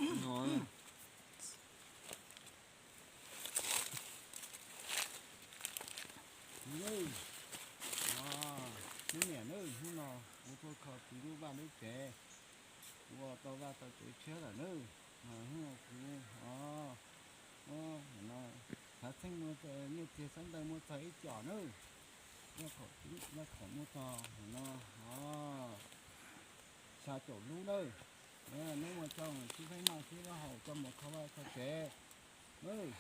No, neb niam nawb, hnub no kuv tuaj kho txiv lub vaj lub tsev, kuv ua tau vaj tau tsev tshiab lawm nawb. Mas hnub no kuv, o, xav txheej muaj nyiaj txiag xab ntawv muaj txog ib com nawb. Yaj khaum muaj txog no, o, xya caum lub nawb. Neb mus coj sib faib noj sib faib haus coj mus kho vaj kho tsev nawb.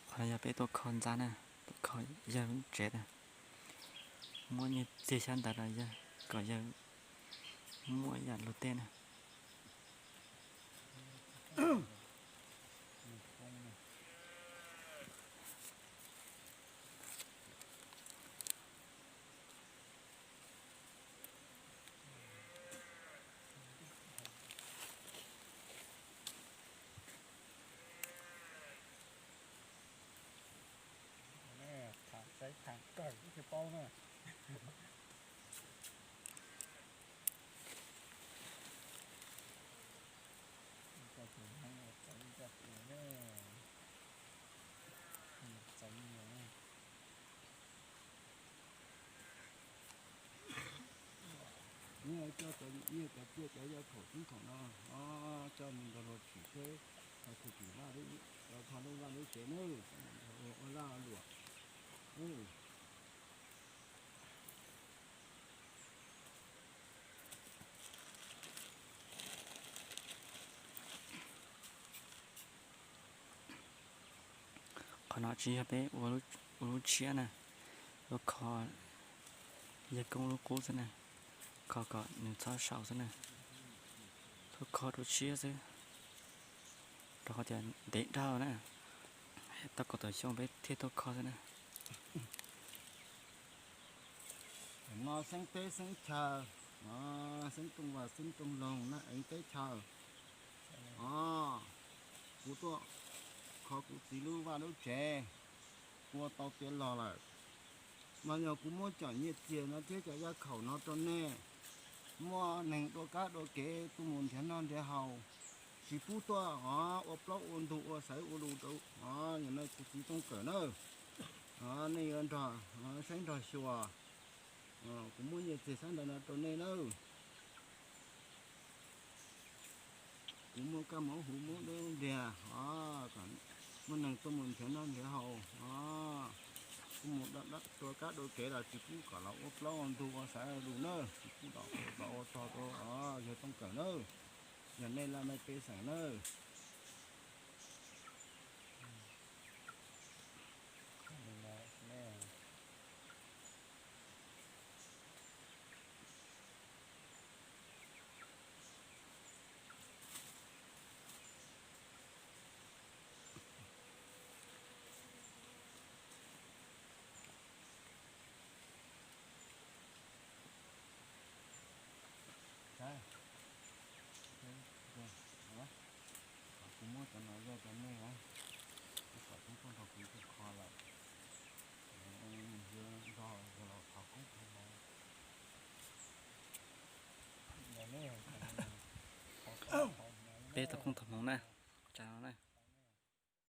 Qhov no yog peb tuaj kho ntxa na, tuaj kho yawg lub tsev na, muab nyiaj txiag xyab ntawv rau yawg kom yawg muaj ib yam luag tej na. Tham saib tham kawg tsis paub na. Coj tus neeg ua txawv coj tus ne, txawv nyias ne. Nyias cov txiaj cov yaj khaum txij khaum no, coj mus nrog luag tsim seb, thaum tsim vaj, thaum lub vaj lub tsev nawb, ua lag luam. Qhov no tsis yog peb ua lub tshiab na, tuaj kho yawg koob lub qub xwb na, kho kom nws txhob sau xwb na, tuaj kho rau tshiab xwb, rau qhov tias ntev dhau na, tau kaum tawm xyoo peb thiaj tuaj kho xwb na. No xeeb teb xeeb chaw, xeeb tooj vaj xeeb tooj loog na, eev teb chaw. Kuv tuaj kho kuv txiv lub vaj lub tsev, kuv ua tau tiav los lawm. Mas yog kuv muab cov nyiaj txiag no thiab cov yaj khaum no rau nej, muaj neeg dua kab dua kev tuaj mus nrhiav noj nrhiav haus, tsis pub tuaj ua plaub ua ntug ua xaiv ua lus rau, yog nej kuv txiv tooj kawm nawb, nej yuav nrog saib nrog xyuas. Kuv muab nyiaj txiag xab ntawv no rau nej nawb. Kuv muab kab mob huv mob dub ntiag, muaj neeg tuaj mus nrhiav noj nrhiav haus, tuaj mus dua kab dua kev los tsis pub kom los ua plaub ua ntug ua xaiv ua lus nawb, tsis pub los ua tog rau yawg tooj kawm nawb. Yog nej laj mej pej xeem nawb. Kuv muab cov no zaj rau nej, kom tub tuaj nrog kuv tuaj kho lawm, nrog los thov koob thov hmoov. Peb thov koob thov hmoov na, tsa no na.